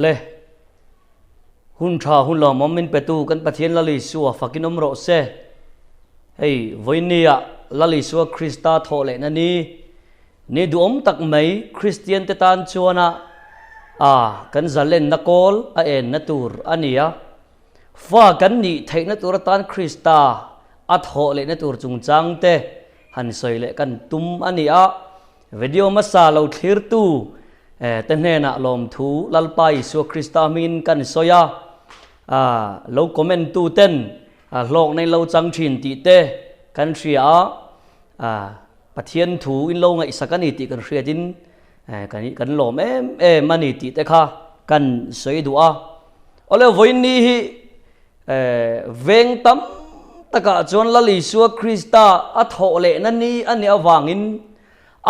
Le hun tha hun lawmawm min petu kan Pathian Lal Isua fakin awm rawh se. Hei vawinia Lal Isua Krista thawh lehna ni ni duhawm tak mai Kristian te tan chuana a kan zalenna kawl a enna tur a ni a. Fa kan nih theihna tur atan Krista a thawh lehna tur chungchang te han sawi leh kan tum a ni a. Video hmasa lo thlirtu te hnenah lawmthu Lalpa Isua Krista hmingin kan sawi a, lo comment tu ten hlawkna in lo chang thin tih te kan hria a, Pathian thu in lo ngaihsak a ni tih kan hriatin kan lawm em em a ni tih te kha kan sawi duh a. Awle vawiin hi veng tam takah chuan Lal Isua Krista a thawh lehna ni a nih avangin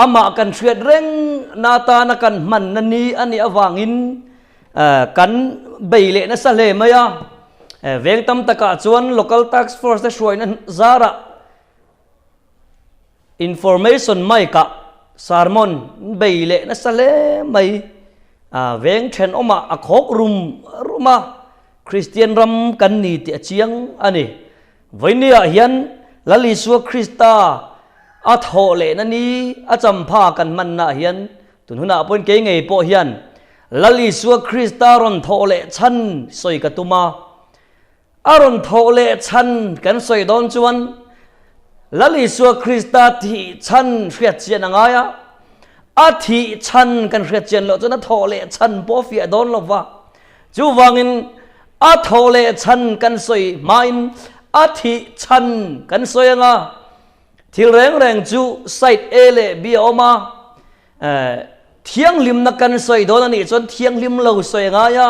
amah kan hriat reng na atana kan hmanna ni a nih avangin kan bei leh nasa hle mai a. Veng tam takah chuan Local Task Force te hruaina zarah Information mic ah sermon bei leh nasa hle mai. Veng thenawmah a khawk rum rum a, Kristian ram kan ni tih a chiang a ni. Vawinia hian Lal Isua Krista a thawh lehna ni a champha kan hmannaah hian tun hunah pawhin kei ngei pawh hian Lal Isua Krista rawn thawh leh chhan sawi ka tum a. A rawn thawh leh chhan kan sawi dawn chuan Lal Isua Krista thih chhan hriat chian a ngai a, a thih chhan kan hriat chian loh chuan a thawh leh chhan pawh a fiah dawn lo va. Chuvangin a thawh leh chhan kan sawi hmain a thih chhan kan sawi ang a, thil reng reng chu side A leh B a awm a, Thianghlimna kan sawi dawn a nih chuan thianghlim lo sawi a ngai a,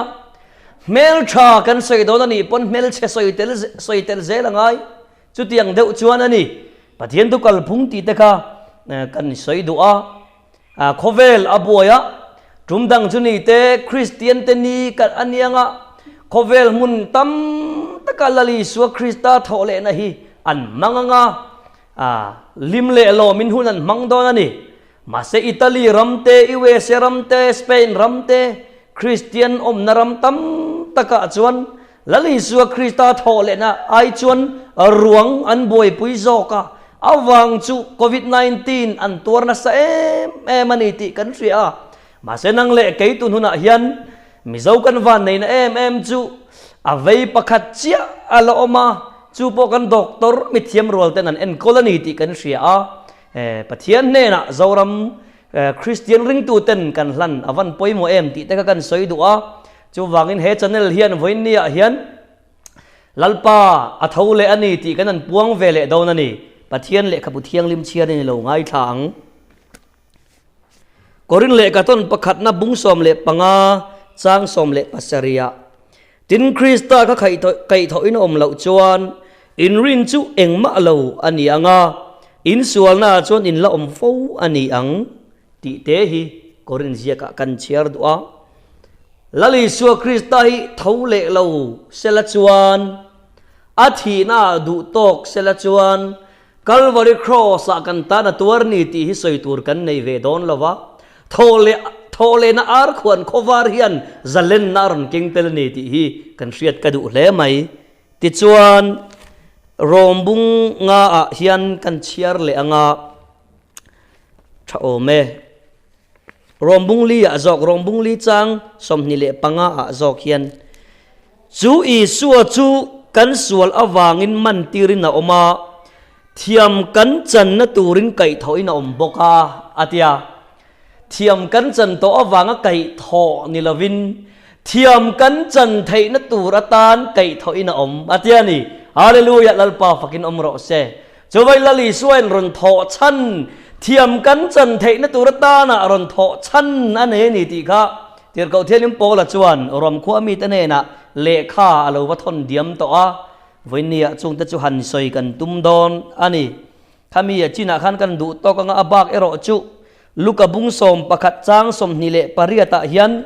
hmeltha kan sawi dawn a nih pawn hmelchhe sawi tel sawi tel zel a ngai. Chutiang deuh chuan a ni. Pathian thu kalphung tih te kha kan sawi duh a, khawvel a buai a, tum dang chu ni te Kristian te ni kan a niang a, khawvel hmun tam taka Lal Isua Krista thawh lehna hi an hmang ang a, lim leh lawmin hun an hmang dawn a ni. Mahse Italy ram te, USA ram te, Spain ram te, Kristian awmna ram tam takah chuan Lal Isua Krista thawh lehna ai chuan ruang an buaipui zawk a, avang chu Covid 19 an tuar nasa em em a ni tih kan hria a. Mahse nang leh kei tun hunah hian Mizo kan van neihna em em chu a vei pakhat chiah a la awm a, chu pawh kan doctor mithiam rual ten an enkawl a ni tih kan hria a. Pathian hnenah Zoram Kristian ringtuten kan hlan a van pawimawh em tih te kha kan sawi duh a, chuvangin he channel hian vawiinniah hian Lalpa a tho leh a ni tih kan han puang ve leh dawn a ni. Pathian lehkhabu thianghlim chhiar in i lo ngaithla ang. Korin lehkha tawn pakhatna bung 15 chang 17 ah Tin Krista kha kaihthawhin a awm loh chuan inrin chu engmah lo a ni ang a, insualnaah chuan in la awm fo a ni ang tih te hi Korin ziakah kan chhiar duh a. Lal Isua Krista hi tho leh lo sela chuan, a thihnaah duh tawk sela chuan Kalvari Cross-ah kan tan a tuar ni tih hi sawi tur kan nei ve dawn lo va, thawh leh thawh lehna ar khuan khawvar hian zalenna a rawn keng tel a ni tih hi kan hriat ka duh hle mai. Tichuan, Rawmbung ngaah hian kan chhiar leh anga tha awm e. Rawmbung li ah zawk, Rawmbung li chang 25 ah zawk hian, Chu Isua chu kan sual avangin man tirin a awm a, thiam kan channa turin kaihthawhin a awm bawk a, a ti a. Thiam kan chan tawh avanga kaihthawh ni lovin, thiam kan chan theihna tur atan kaihthawhin a awm, a ti a ni. Hallelujah! Lalpa fakin awm rawh se. Chuvai Lal Isuain rawn thawh chhan, thiam kan chan theihna tur atana rawn thawh chhan a nei a ni tih kha Tirhkoh Thianghlim Paula chuan Rom khua mite hnenah lehkha a lo va thawn diam tawh a, vawinia chungte chu han sawi kan tum dawn a ni. Khami a chinah khan kan duh tawk anga a bak erawh chu Luka bung 11 chang 28 ah hian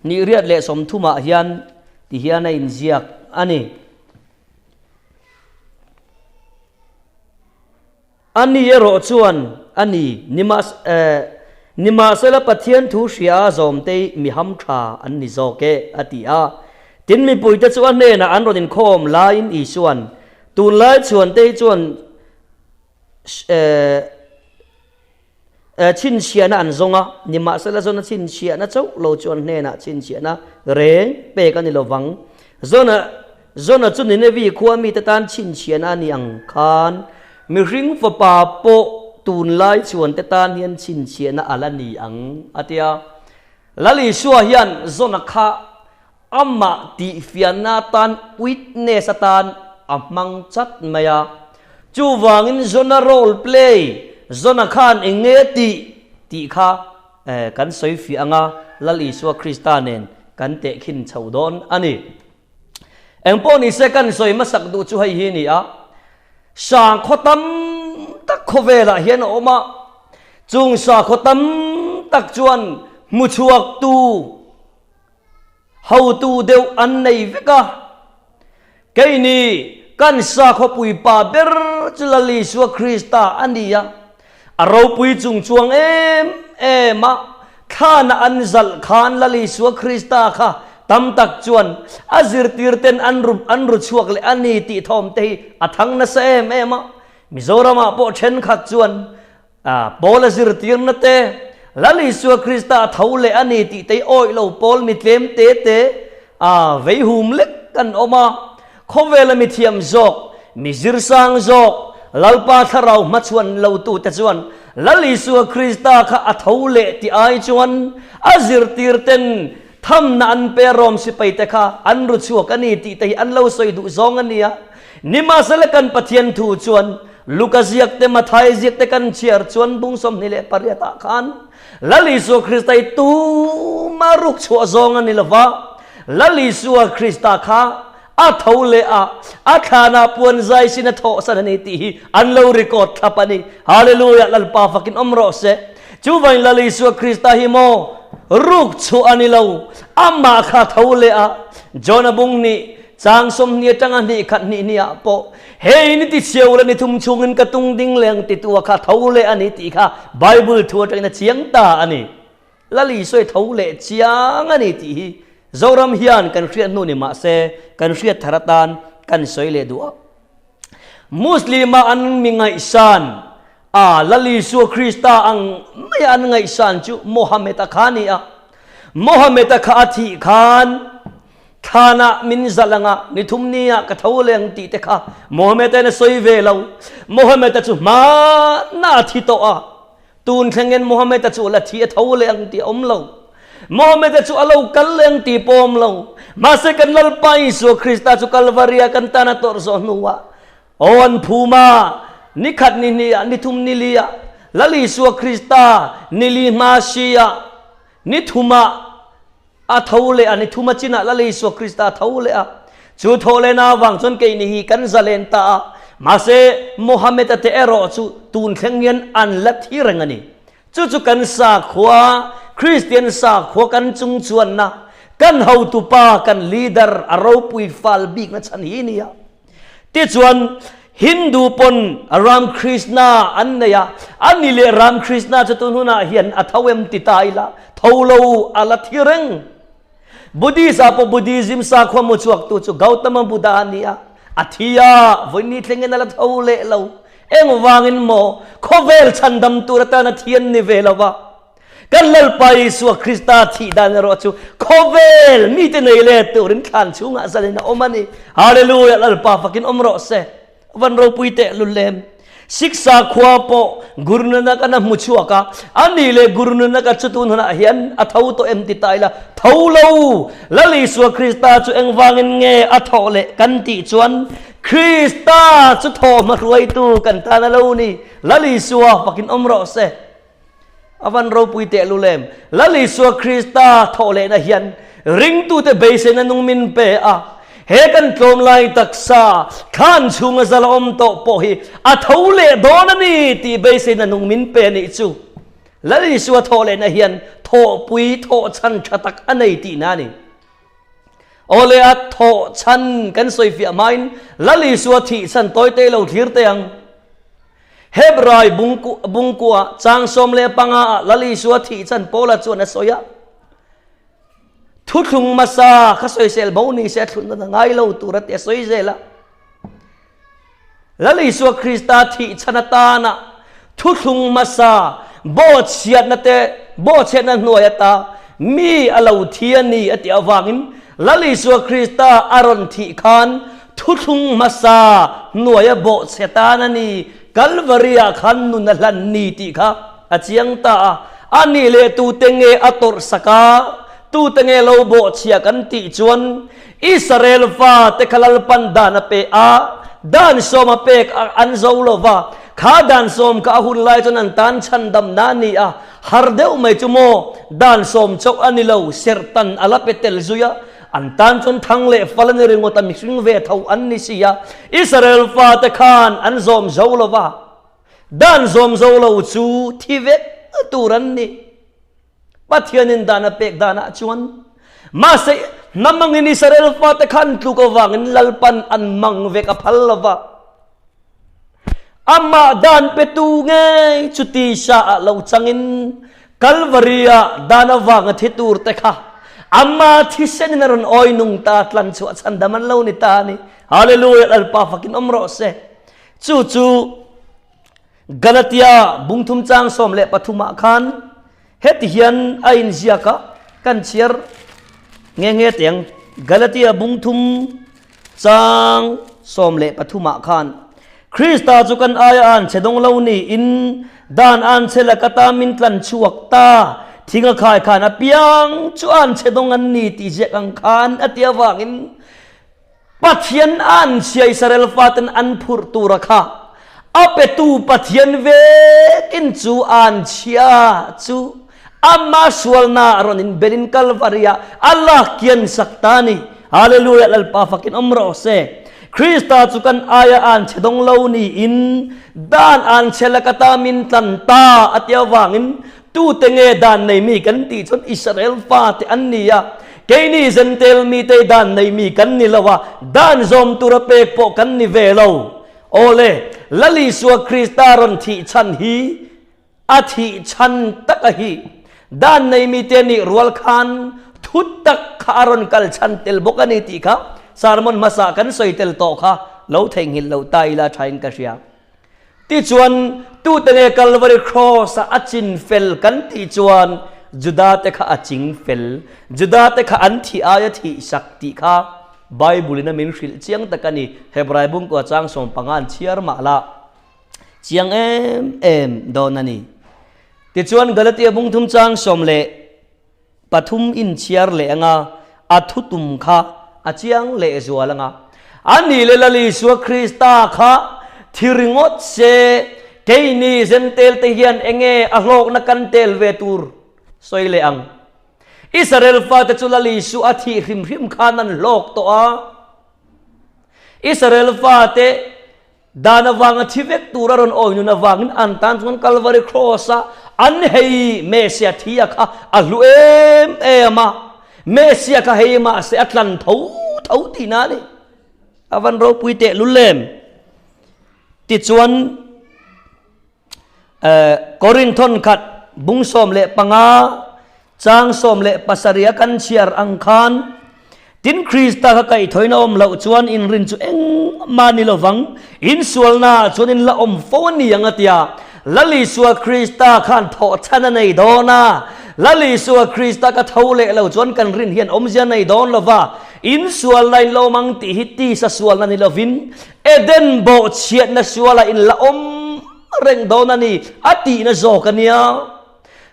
ni riat leh 30 ah hian ti hian a inziak a ni. A ni erawh chuan a ni, nimahs, eh, Nimahsela Pathian thu hria a zawmte mi ham tha an ni zawk e, a ti a. Tin, mipuite chu a hnenah an rawn inkhawm laiin Isua'n, Tunlai chhuante hi chuan chhinchhiahna an zawng a, nimahsela Jona chhinchhiahna chauh lo chu an hnenah chhinchhiahna reng pek a ni lo vang. Jona Jona chu Ninevi khua mite tan chhinchhiahna a ni ang khan mihring fapa pawh tunlai chhuante tan hian chhinchhiahna a la ni ang, a ti a. Lal Isua hian Jona kha Amah tihfiahna atan witness atan a hmang chat mai a. Chuvangin Jona role play, Jona khan eng nge tih tih kha kan sawi fiah anga Lal Isua Krista nen kan tehkhin chho dawn a ni. Engpawh nise kan sawi hmasak duh chu hei hi a ni a, Sakhaw tam tak khawvelah hian a awm a, chung sakhaw tam tak chuan hmuchhuaktu, Hotu deuh an nei vek a, keini kan sakhawpui pa ber chu Lal Isua Krista a ni a, a ropui chung chuang em em a, thlana an zalh khan Lal Isua Krista kha tam tak chuan a zirtirten an ru an ru chhuak leh a ni tih thawm te hi a thang nasa em em a, Mizoramah pawh thenkhat chuan A Paula zirtirna te, Lal Isua Krista a tho leh a ni tih te awih lo Paul mi tlem te te a vei hum lek kan awm a. Khawvela mi thiam zawk, mi zirsang zawk, Lalpa thlarau hmachhuan lo tu te chuan Lal Isua Krista kha a tho leh tih ai chuan a zirtir ten thamna an pe Rom sipai te kha an ru chhuak a ni tih te hi an lo sawi duh zawng a nia. Nimahsela kan Pathian thu chuan Luka ziak te Mathai ziak te kan chhiar chuan bung 28 ah khan Lal Isua Krista hi tuma ruk chhuah zawng a ni lo va, Lal Isua Krista kha a tho leh a, a thlanah puan zai sin a thawhsan a ni tih hi an lo record thlap a ni. Hallelujah! Lalpa fakin awm rawh se. Chuvangin Lal Isua Krista hi maw ruk chhuah a ni lo, amah kha a tho leh a, Jona bung nih Chang 20 atanga hnih khat hnih hnih ah pawh hei ni ti chhiau la ni thum chhungin ka tung ding leng ti tu a kha tho leh a ni tih kha Bible thu atangin a chiang ta a ni. Lal Isua i tho leh chiang a ni tih hi Zoram hian kan hriat hnu ni mah se kan hriat thar atan kan sawi leh duh a. Muslim a an mi ngaihsan a Lal Isua Krista ang mai a an ngaihsan chu Mohammed-a kha a ni a. Mohammed-a kha a thih khan Thlanah min zalh anga ni thum nia ka tho leng tih te kha Mohammed-a in a sawi ve lo. Mohammed-a chu hmanah a thi tawh a, tun thlengin Mohammed-a chu la thi a tho leh ang tih a awm lo. Mohammed-a chu a lo kal leh ang tih pawh a awm lo. Mahse kan Lalpa Isua Krista chu Kalvaria kan tan a tawrh zawh hnuah aw an phum a, ni khat ni hnih ah, ni thum ni li ah, Lal Isua Krista ni li hma si ah, ni thum ah, A tho leh a, ni thuma chinah Lal Isua Krista a tho leh a. Chu tho lehna avang chuan keini hi kan zalen ta a. Mahse, Mohammed-a te erawh chu tun thleng hian an la thi reng a ni. Chu chu kan sakhua, Kristian sakhua kan chung chuanna, kan hotupa, kan leader a ropui fal bikna chhan hi a ni a. Tichuan, Hindu pawn Ram Krishna an nei a, a ni leh Ram Krishna chu tun hunah hian a tho em ti ta ila, tho lo a la thi reng. Buddhist ah pawh Buddhism sakhua mu chhuaktu chu Gautama Buddha a ni a, a thi a, vawini thlengin a la tho leh lo. Engvangin maw khawvel chhandam tur atana thi an ni ve lo va? Kan Lalpa Isua Krista thih dan erawh chu khawvel mite nei let turin thlan chhungah zalin a awm a ni. Hallelujah! Lalpa fakin awm rawh se. Van ropui teh lul lem. Siksa khua pawh Guru Nanak an a hmu chhuak a, a ni leh Guru Nanak a chu tun hunah hian a tho tawh em ti ta ila, tho lo! Lal Isua Krista chu engvangin nge a thawh leh kan tih chuan Krista chu thawh hmahruaitu kan tan a lo ni. Lal Isua fakin awm rawh se. A van ropui teh lu lem. Lal Isua Krista thawh lehna hian ringtute beiseina nung min pe a. He kan tlawm lai taksa thlan chhunga zal a awm tawh pawh hi a tho leh dawn a ni tih beiseina nung min pe a nih chu. Lal Isua thawh lehna hian thawhpui thawh chhan tha tak a nei tihna a ni. Aw le a thawh chhan kan sawifiah hmain Lal Isua thih chhan tawite lo thlir teh ang. Hebrai bungkua chang 15 ah Lal Isua thih chan Paula chuan a sawi a. Thuthlung hmasa kha sawisel bo ni se a thlun dan a ngai lo tur a ti a sawi zel a. Lal Isua Krista thih chhan atana thuthlung hmasa bawhchhiatna te bawhchhiatna hnuai ata mi a lo thi a ni a tih avangin Lal Isua Krista a rawn thih khan thuthlung hmasa hnuaia bawhchhe tan a ni, Kalvari-ah khan nun a hlan ni tih kha a chiang ta a. A nih leh tute nge a tawrh sak a, tute nge lo bawhchhia kan tih chuan Israel fate kha Lalpan dan a pe a, dan sawm a pek a an zo lo va, kha dan sawm kha a hun lai chuan an tan chhandamna a ni a, har deuh mai chu maw, dan sawm chauh a ni lo, serhtan a la pe tel zui a, an tan chuan thang leh fal a ni ringawt a, mihring ve tho an ni si a, Israel fate khan an zawm zo lo va, dan zawm zo lo chu thi vek tur an ni. Pathianin dan a pek danah chuan mahse hnam angin Israel fate khan tluk avangin Lalpan an mang vek a phal lo va. Amah dan petu ngei chu tisa ah lo changin Kalvari-ah dan avanga thi tur te kha ama thisen in a rawn awi nung ta tlan chhuah chhandam an lo ni ta a ni. Hallelujah Lalpa fakin awm rawh se. Chu chu Galatia bungthum chang 13 ah khan heti hian a inziak a, kan chhiar nghe nghe teh ang. Galatia bungthum chang 13 ah khan Krista chu kan aia an che dawng lo niin dan an che laka ta min tlan chhuak ta, thing a khai khan apiang chu an che dawng an ni tih ziak ang khan a ti avangin Pathian an chhia Israel faten an phurh tura kha a petu Pathian vekin chu an chhia chu ama sualna rawn in belin Kalvari ah a lak kian sak ta ni. Hallelujah Lalpa fakin awm rawh se. Krista chu kan aia an chhe dawng lo niin dan an chhe laka ta min tlan ta a ti avangin Tute nge dan nei mi kan tih chuan Israel fate an ni a, keini Zentel mite dan nei mi kan ni lo a, dan zawm tura pek pawh kan ni ve lo. Awle, Lal Isua Krista rawn thih chhan hi a thih chhan tak a hi. Dan nei mite nih rual khan thu tak kha a rawn kal chhan tel bawk a ni tih kha sermon hmasa kan sawi tel tawh kha lo theihnghilh lo ta ila thain ka hria. Tichuan, tute nge Kalvari Cross-a a chin fel kan tih chuan Juda-te kha a ching fel. Juda-te kha an thih aia thih sak tih kha Bible-in a min hrilh chiang tak a ni. Hebrai bungkua chang 15 an chhiar mah la chiang em em dawn a ni. Tichuan, Galatia bungthum chang 13 inchhiar leh anga a thutum kha a chiang leh zual anga a ni leh Lal Isua Krista kha thi ringawt se keini Zentel te hian enge a hlawkna kan tel ve tur sawi leh ang. Israel fate chu Lal Isua a thih hrim hrim khan an hlawk tawh a. Israel fate Dan avanga thi vek tur a rawn awi nun avangin an tan chuan Kalvari Cross-a an hei Messia thi a kha a hlu em em a, Messia kha hei mahse a tlan tho tho tihna a ni. A van ropui teh lul em? Tichuan Korinthon khat bung 15 chang 17 a kan chhiar ang khan tin Krista kha kaihthawina awm loh chuan inrin chu engmah ni lovang, insualnaah chuan in la awm fo a ni ang a tia. Lal Isua Krista khan thawhchhan a nei dawn a, Lal Isua Krista ka tho leh lo chuan kan rin hian awmzia nei dawn lova, insualna in la awm ang tih hi tisa sualna ni lovin Eden bawhchhiatna sualah in la awm reng dawn a ni a tihna zawk a nia.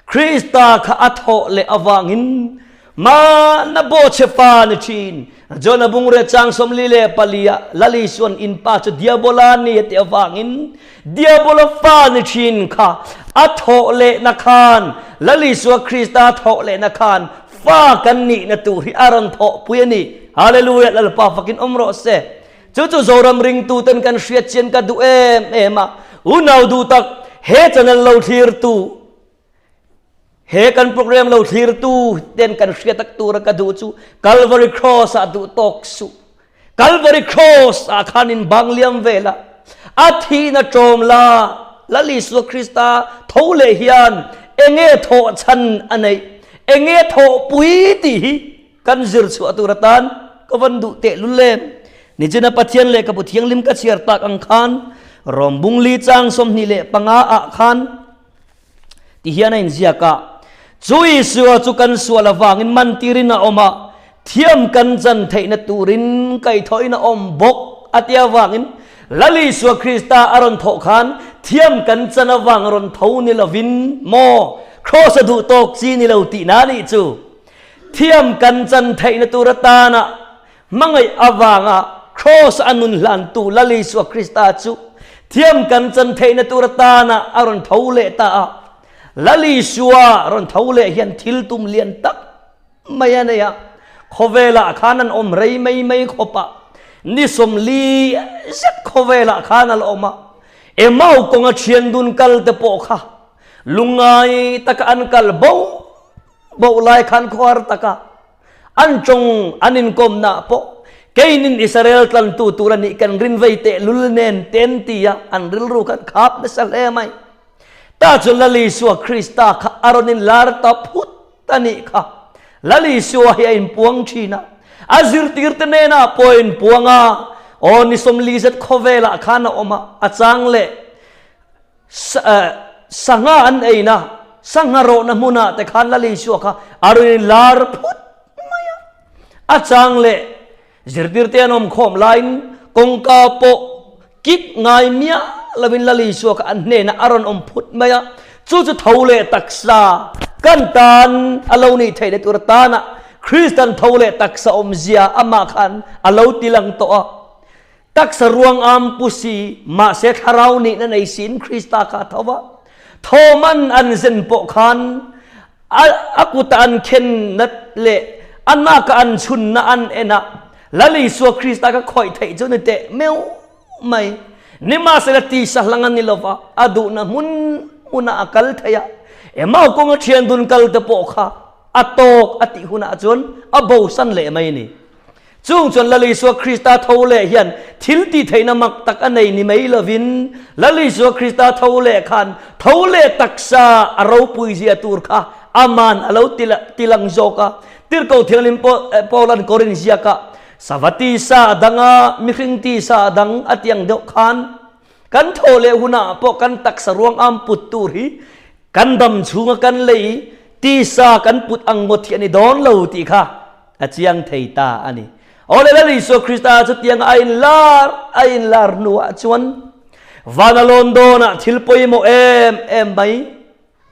Krista kha a thawh leh avangin mahna bawhchhe fa ni thin. Jona bungrua chang 44 ah Lal Isua'n in pa chu Diabola ni a tih avangin Diabola fa ni thin kha a thawh lehna khan Lal Isua Krista thawh lehna khan fa kan nihna tur hi a rawn thawhpui a ni. Hallelujah Lalpa fakin awm rawh se. Chu chu Zoram ringtuten kan hriat chian ka duh em em a, unau duh tak he channel lo thlirtu, he kan program lo thlirtu ten kan hriat tak tura ka duh chu Calvary Cross ah duh tawk suh. Calvary Cross ah khan in bang liam vel a, a thihna tawm la. Lal Isua Krista tho leh hian enge thawh chhan a neih, enge thawhpui tih hi kan zir chhuah tur atan ka van duh tehlul em. Nichina Pathian lehkhabu thianghlim ka chhiar tak ang khan Rom bungli chang 25 ah khan Ti hian a inziak a, Chu Isua chu kan sual avangin mantirin a awm a, thiam kan chan theihna turin kaihthawhin a awm bawk a ti avangin Lal Isua Krista a rawn thawh khan thiam kan chan avang a rawn tho ni lovin maw Kraws a duh tawk chi ni lo tihna a nih chu. Thiam kan chan theihna tur atana Hmangaih avanga Kraws a nun hlantu Lal Isua Krista chu thiam kan chan theihna tur atana a rawn tho leh ta a. Lal Isua rawn tho leh hian thil tum lian tak mai a nei a. Khawvelah khan an awm rei mai mai khawp a, ni 40 zet khawvelah khan a la awm a. Emau kawnga thian dun kal te pawh kha lungngai taka an kal bo bo lai khan khuar taka An tawng an inkawmna pawh keinin Israel tlantu tur a nih kan rin vei teh lul nen ten tia an rilru khan khap nasa hle mai. Ta chu Lal Isua Krista kha a rawn inlar ta phut a nih kha. Lal Isua hi a inpuang thin a, a zirtirte nena pawh a inpuang a, aw ni 40 zet khawvelah khan a awm a, a chang leh Sangha an eina, sangha rawhna hmunah te khan Lal Isua kha a rawn in lar phut mai a. A chang leh zirtirte an awm khawm laiin kawngka pawh kik ngai miah lovin Lal Isua kha an hnenah a rawn awm phut mai a. Chu chu tho leh taksa kan tan a lo nih theih leh tur atana Kristan tho leh taksa awmzia amah khan a lo tilang tawh a. Taksa ruang am pu si, mahse thlarau nihna nei siin Krista kha a tho va. Thawman an zen pawh khan a, a kuta an khen nat leh a naka an chhunna an en a, Lal Isua Krista kha khawih theih chu ni teh meuh mai. Nimahsela tisa hlang a ni lo va, a duhna hmun hmunah a kal thei a. Emau kawnga thian dun kal te pawh kha a tawk a tih hunah chuan a bosan leh mai a ni. Chung chuan Lal Isua Krista tho leh hian thil tih theihna mak tak a nei ni mai lovin, Lal Isua Krista tho leh khan tho leh taksa a ropui zia tur kha aman a lo tilang zawk a. Tirhkoh Thianghlim Paula'n Korin ziakah, Sava tisa a dang a, mihring tisa a dang a ti ang deuh khan, kan tho leh hunah pawh kan taksa ruang am put tur hi kan dam chhunga kan lei tisa kan put ang ngawt hi a ni dawn lo tih kha A chiang thei ta a ni. Awle Lal Isua Krista chutianga a inlar a inlar hnuah chuan vana lawn dawnah thil pawimawh em em mai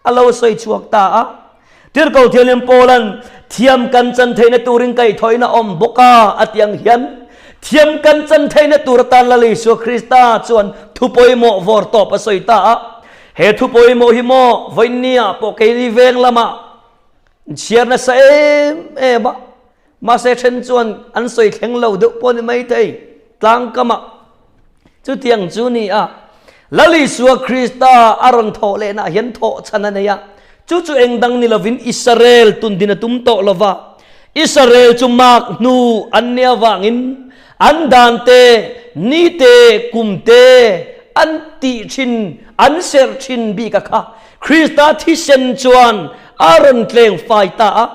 a lo sawi chhuak ta a. Tirhkoh Thianghlim Paula'n thiam kan chan theihna turin kaihthawihna awm bawk a a ti ang hian thiam kan chan theihna tur atan Lal Isua Krista chuan thu pawimawh vawr tawp a sawi ta a. He thu pawimawh hi maw vawiinniah pawh keini veng lamah Chhiar nasa em em a, mahse then chuan an sawi thleng lo deuh pawh a ni maithei, tlangkamah chutiang chu ni a, Lal Isua Krista a rawn thawh lehna ah hian thawh chhan a nei a, chu chu eng dang ni lovin Israel tundin a tum tawh lova, Israel chu mak hnu an nia vangin an dan te, ni te, kum te an tih thin, an serh thin bik a kha. Krista thisen chuan a rawn tleng fai ta a,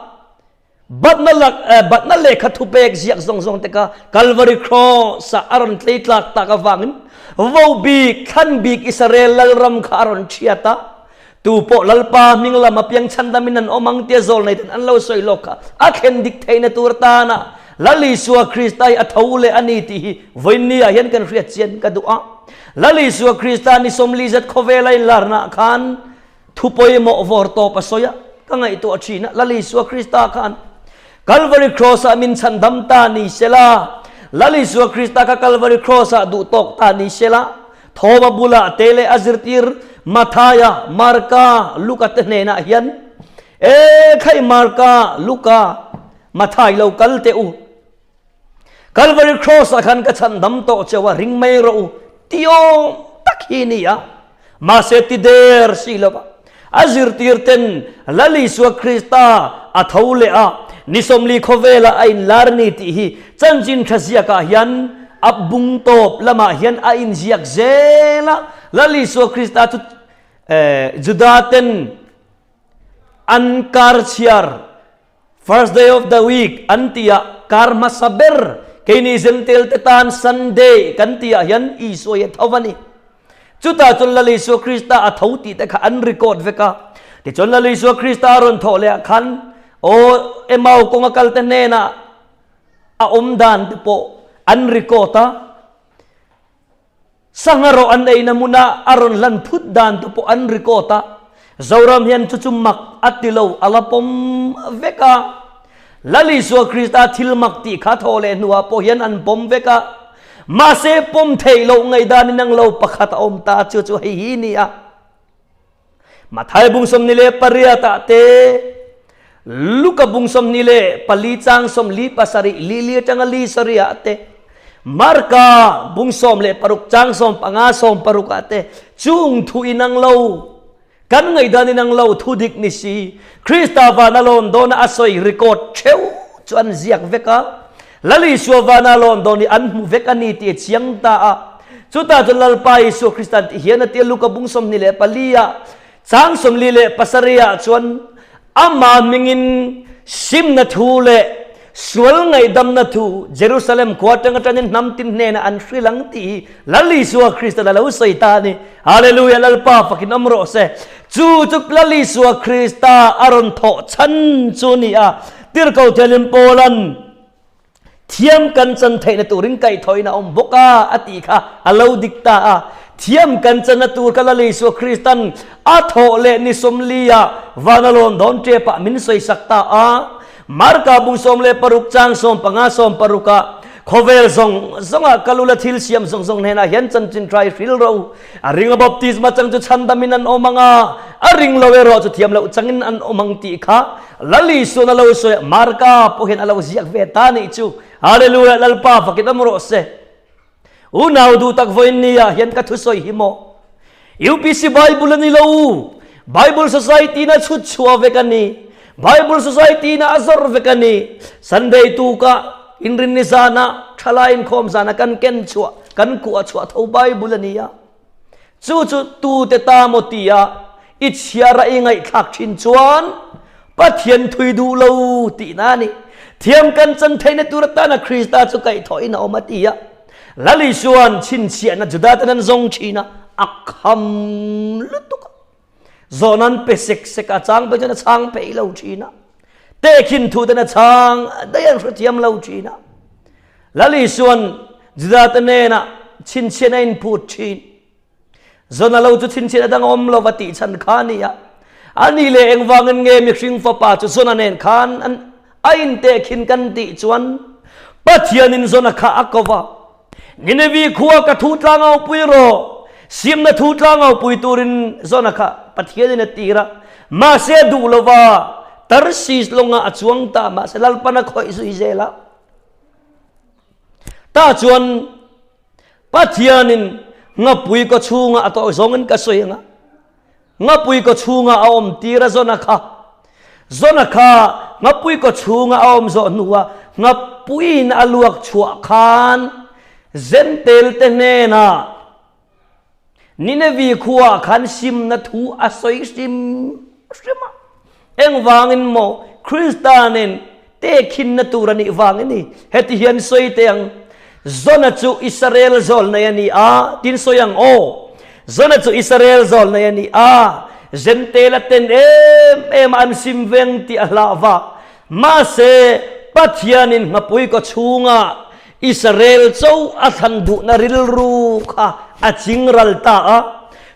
batna lak batna lehkha thupek ziak zawng zawng te kha Kalvari Cross ah a rawn tlei tlak tak avangin vo bik thlan bik Israel lalram kha a rawn thiat a, tu pawh Lalpa hming lam a piang chhandamin an awm ang tia zawl nei ten an lo sawi lawk kha a thlen dik theihna tur atana Lal Isua Krista hi a tho leh a ni tih hi vawiinni ah hian kan hriat chian ka duh a. Lal Isua Krista ni 40 zet khawvel a inlarnaah khan thu pawimawh vawr tawp a sawi a, ka ngaihtuah thin a, Lal Isua Krista khan Calvary Cross-ah min chhandam ta ni sela, Lal Isua Krista kha Calvary Cross-ah duh tawk ta ni sela, Thawma bulah te leh a zirtir Mathaia, Marka, Luka te hnenah hian, E khai Marka, Luka, Mathai lo kal teh u. Calvary Cross ah khan ka chhandam tawh cheu a, ring mai rawh u ti awm tak hi ni a, mahse ti der si lo va. A zirtir ten Lal Isua Krista a tho leh a, ni 40 khawvelah a inlar ni tih hi chanchin tha ziakah hian A bung tawp lamah hian a inziak zel a, Lal Isua Krista chu Juda ten an kar chhiar, first day of the week, an tih ah kar hmasa ber keini Zentel te tan Sunday kan tih ah hian Isua hi a tho a ni. Chutah chuan Lal Isua Krista a tho tih te kha an record vek a. Tichuan Lal Isua Krista a rawn thawh leh ah khan aw Emau kawnga kal te hnenah a awm dan te pawh an record a. Sangha rawh an eina hmuna a rawn hlan phut dan te pawh an record a. Zoram hian chu chu mak a ti lo, a la pawm vek a. Lal Isua Krista thil mak tih kha thaw leh hnuah pawh hian an pawm vek a. Mahse pawm theih loh ngaihdan in ang lo pakhat a awm ta chu chu hei hi ni a. Mathai bung 28 ah te, Luka bung 24 chang 47 li li atanga li sarih ah te, Marka bung 16 chang 15 16 ah te chung thu inang lo, kan ngaihdan inang lo thu dik ni si, Krista vana lawn dawna a sawi record theuh chu an ziak vek a, Lal Isua vana lawn dawn hi an hmu vek a ni tih a chiang ta a. Chutah chuan Lalpa Isua Krista'n ti hian a ti a, Luka bung 24 ah chang 47 ah chuan amah hmingin simna thu leh sual ngaihdamna thu Jerusalem khua atang atangin hnam tin hnenah an hrilh ang tih hi Lal Isua Krista'n a lo sawi ta a ni. Hallelujah! Lalpa fakin awm rawh se. Chu chu Lal Isua Krista a rawn thawh chhan chu a ni a. Tirhkoh Thianghlim Paula'n thiam kan chan theihna turin kaihthawhin a awm bawk a, a tih kha a lo dik ta a. Thiam kan channa tur kha Lal Isua Kristan a thawh leh ni 40 ah vana lawn dawn tepah min sawisak ta a. Marka bung 16 chang 15 16 ah khawvel zawng zawngah kal ula thil siam zawng zawng hnenah hian chanchin trai hril rawh u. A ring a baptisma chang chu chhandamin an awm ang a, a ring lo erawh chu thiam loh changin an awm ang tih kha Lal Isuan a lo sawi a, Marka pawh hian a lo ziak ve ta nih chu. Hallelujah, Lalpa fakin awm rawh se. Unau duh tak vawiin ni ah hian ka thusawi hi maw? UPC Bible a ni lo. Bible Society in a chhut chhuah vek a ni. Bible Society in a zawrh vek a ni. Sunday tukah inrinni zanah thalai inkhawm zanah kan ken chhuah, kan kuah chhuah tho Bible a ni a. Chu chu tute ta maw tia i chhiar a i ngaihthlak thin chuan Pathian thui duh lo tihna a ni. Thiam kan chan theihna tur atana Krista chu kaihthawhin a awm a ti a. Lal Isua'n chhinchhiahna Juda ten an zawng thin a, a kham lutuk a. Zawhna an pe sek sek a, chang pawh chuan a chhang peih lo thin a. Tehkhin thu ten a chhang daih an hrethiam lo thin a. Lal Isua'n Juda te hnenah chhinchhiahna a inphut thin. Zona lo chu chhinchhiahna dang a awm lo va tih chhan kha a ni a. A nih leh engvangin nge mihring fapa chu Zona nen khan an a intehkhin kan tih chuan Pathianin Zona kha a ko va, Ninevi khua ka thu tlangau pui rawh, simna thu tlangau pui turin Zona kha Pathianin a tir a. Mahse a duh lo va, Tarsis lawngah a chuang ta, mahse Lalpan a khawih zui zel a. Tah chuan Pathianin ngapui kaw chhungah a tawh zawngin ka sawi ang a, ngapui kaw chhungah a awm tir a Zona kha. Zona kha ngapui kaw chhungah a awm zawh hnuah ngapuiin a luak chhuah khan Zentel te hnenah Ninevi khuaah khan simna thu a sawi hrim hrim a. Engvangin maw Krista nen tehkhinna tur a nih vang a ni. Heti hian sawi teh ang, Zona chu Israel zawlnei a ni a, tin sawi ang aw. Zona chu Israel zawlnei a ni a, Zentela ten em em a an sim veng tih a hlah va. Mahse, Pathianin nghapui kaw chhungah Israel cho a thlan duhna rilru kha a ching ral ta a.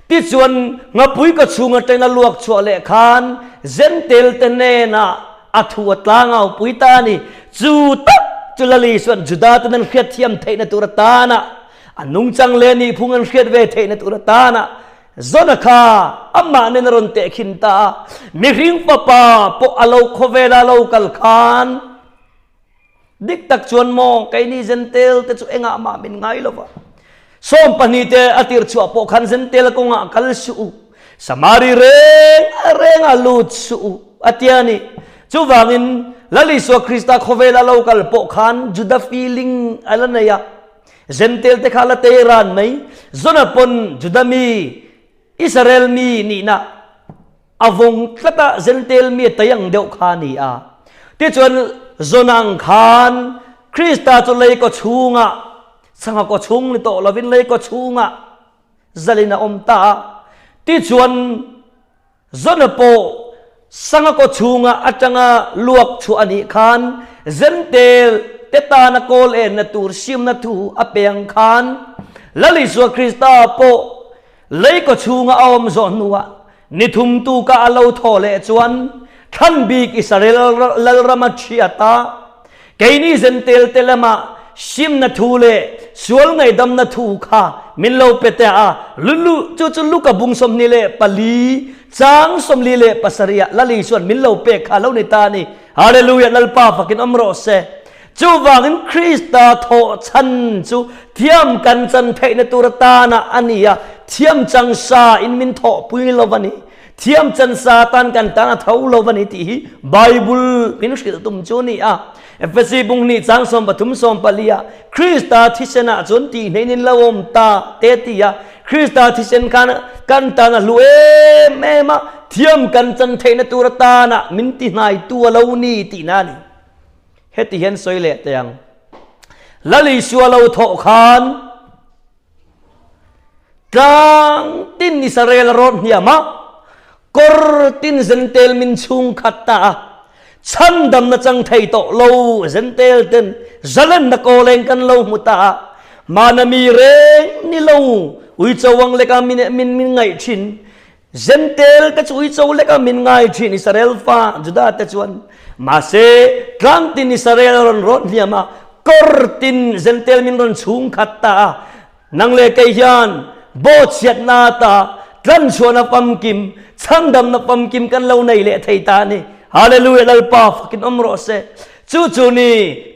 Tichuan, ngapui ka chhung atangin a luak chhuah leh khan Zentel te hnenah a thu a tlangau pui ta a ni. Chu tak chu Lali chuan Juda ten an hriat thiam theihna tur atana a nungchang leh nihphung an hriat ve theihna tur atana Zona kha amah nen a rawn tehkhin ta a. Mihring fapa pawh a lo khawvela lo kal khan Dik tak chuan maw, keini Zentel te chu engah mah min ngai lo va. 12 te a tir chhuah pawh khan Zentel kawngah kal suh u, Samari reng rengah lut suh u, a ti a ni. Chuvangin, Lal Isua Krista khawvela lo kal pawh khan Juda feeling a la nei a. Zentel te kha la tei ran mai. Zona pawn Juda mi, Israel mi nihna a vawng tlat a, Zentel mi a tei ang deuh kha a ni a. Tichuan Zona ang khan Krista chu lei kaw chhungah, sangha kaw chhung ni tawh lovin lei kaw chhungah zalin a awm ta a. Tichuan Zona pawh sangha kaw chhunga atanga luak chhuah a nih khan Zentel te tana kawl enna tur siamna thu a pe ang khan Lal Isua Krista pawh lei kaw chhunga a awm zawh hnuah ni thum tuka a lo thaw leh chuan thlan bik Israel lalrama thiat a Keini Zentel te lamah simna thu leh sual ngaihdamna thu kha min lo pe teh a, lulu chu chu Luka bung 24 chang 47 ah Lali chuan min lo pek kha lo ni ta a ni. Hallelujah Lalpa fakin awm rawh se. Chuvangin Krista thawh chhan chu thiam kan chan theihna tur atana a ni a, thiam chang sa in min thawhpui lo a ni. Thiam chan sa tan kan tan a tho lo a ni tih hi Bible min hrilh tum chu a ni a. Efesi bung hnih chang 13 14 ah Krista thisen ah chuan tih hnein in lo awm ta te ti a. Krista thisen khan kan tan a hlu em em a, thiam kan chan theihna tur atana min ti hnaitu a lo ni tihna a ni. Heti hian sawi leh teh ang. Lal Isua lo thawh khan Tlang tin Israel a rawt hniam a, kawr tin Zentel min chhung khat ta a, chhandamna chang thei tawh lo Zentel ten zalenna kawleng kan lo hmu ta a, mahna mi reng ni lo uicho ang leka min min min ngaih thin Zentel te chu uicho leka min ngai thin Israel fa Juda te chuan mahse tlang tin Israel a rawn rawt hniam a, kawr tin Zentel min rawn chhung khat ta a, Nang leh kei hian bawhchhiatna ata tlanchhuahna famkim, chhandamna famkim kan lo nei leh thei ta a ni. Hallelujah Lalpa fakin awm rawh se. Chu chu ni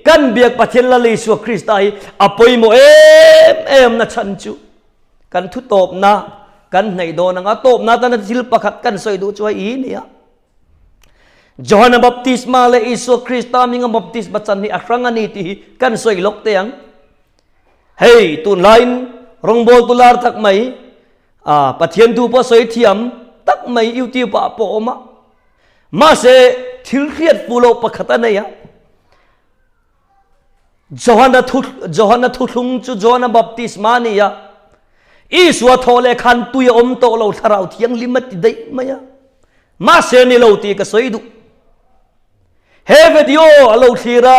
kan biak Pathian Lal Isua Krista hi a pawimawh em em na chhan chu kan thu tawpna kan hnaih dawn ang a tawpna atana thil pakhat kan sawi duh chu hei hi nia. Johana baptisma leh Isua Krista hminga baptisma chan hi a hrang a ni tih hi kan sawi lawk teh ang. Hei tunlaiin rawngbawl tu lar tak mai ah Pathian thu pawh sawi thiam tak mai YouTube ah pawh awm a mahse thil hriat fu loh pakhat a nei a Johana thu Johana thuthlung chu Johana baptisma a ni a Isua thawh leh khan tui a awm tawh lo thlarau thianghlim a ti daih mai a mahse ni lo tih ka sawi duh He video a lo thlir a,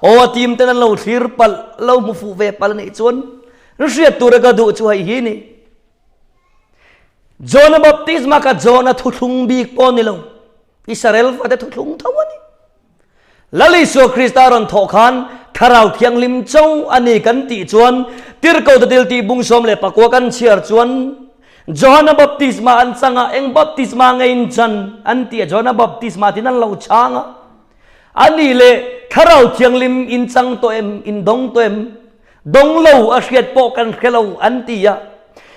aw a team ten an lo thlir palh, lo hmu fuh ve palh anih chuan hriat tura ka duh chu hei hi ni. John-a baptisma kha John-a thuthlung bik pawh ni lo, Israel fate thuthlung tho a ni. Lal Isua Krista rawn thawh khan Thlarau Thianghlim cho a ni kan tih chuan Tirhkoh Tatil tih bung 19 kan chhiar chuan Johana baptisma an chang a, eng baptisma nge in chan? an ti a, Johana baptisma tiin an lo chhang a. A nih leh Thlarau Thianghlim in chang tawh em? In dawng tawh em? Dawng lo a hriat pawh kan hre lo an ti a.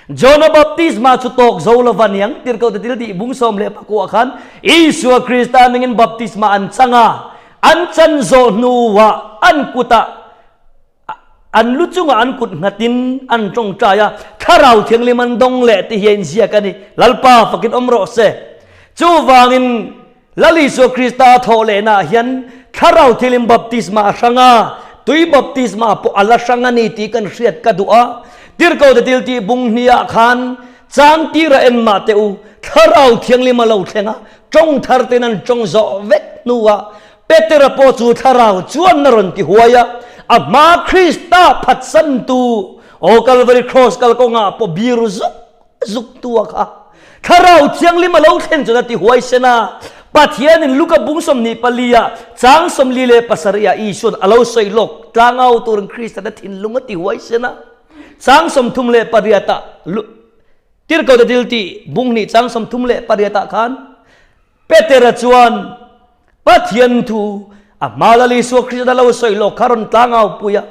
Johana baptisma chu tawk zo lo va niang, Tirhkoh te thil tih bung 19 khan Isua Krista ningin baptisma an chang a, an chan zawh hnuah an kutah An lu chungah an kut nghatin an tawngtai a, Thlarau Thianghlim an dawng leh ti hi a inziak a ni. Lalpa fakin awm rawh se. Chuvangin Lal Isua Krista a thawh lehnaah hian Thlarau Thianghlim baptisma a hrang a, tui baptisma pawh a la hrang a ni tih kan hriat ka duh a. Tirhkoh te thil tih bung hniah khan chang tira en mah teh u, Thlarau Thianghlim a lo thleng a, tawng thar ten an tawng zawh vek hnuah Petera pawh chu thlarau chuan a rawn ti huai a, a hma Krista phatsantu aw Kalvari Cross kalkawngah pawh bir zuk zuk tu a kha. Thlarau Thianghlim a lo thlen chuan a ti huai sen a, Pathianin Luka bung 24 ah chang 47 ah Isua'n a lo sawi lawk tlangau turin Krista'n a thinlung a ti huai sen a, chang 38 ah Tirhkoh te thil tih bung hnih chang 38 ah khan Petera chuan Pathian thu a hma Lal Isua Krista lo sawi lawk kha rawn tlangau pui a.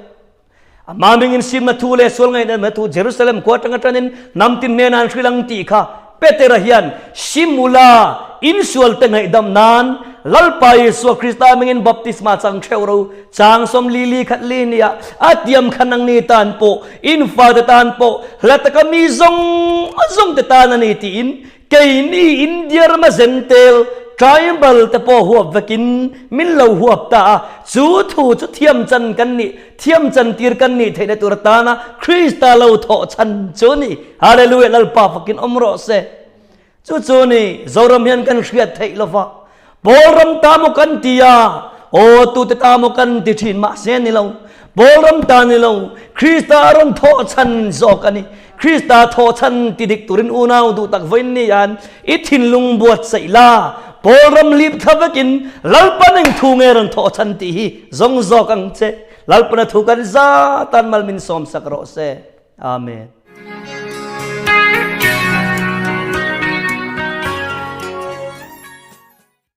A hma mingin simna thu leh sual ngaihna thu Jerusalem khua atanga tanin hnam tin hnenah an hrilh ang tih kha Petera hian sim ula insual te ngaihdam nan Lalpa Isua Krista hmingin baptisma chang theuh ro chang sawm li li khat li nia a tiam kha nangni tan pawh in fate tan pawh hla taka mi zawng zawng te tan a ni tiin keini India rama zentel tribal te pawh huap vekin min lo huap ta a chu thu chu thiam chan kan nih thiam chan tir kan nih theihna tur atana Krista lo thawh chhan chu a ni. Hallelujah Lalpa fakin awm rawh se. Chu chu ni Zoram hian kan hriat theih lova Pawl ram ta maw kan ti a, aw tute ta maw kan ti thin mahse ni lo. Pawl ram ta ni lo, Krista a rawn thawh chhan zawk a ni. Krista thawh chhan ti dik turin unau duh tak vawiin ni hian i thinlung buatsaih la, Pawl ram lip thla vekin Lalpan eng thu nge rawn thawh chhan tih hi zawng zawk ang che. Lalpana thu kan za tan mal min sawmsak rawh se. Amen.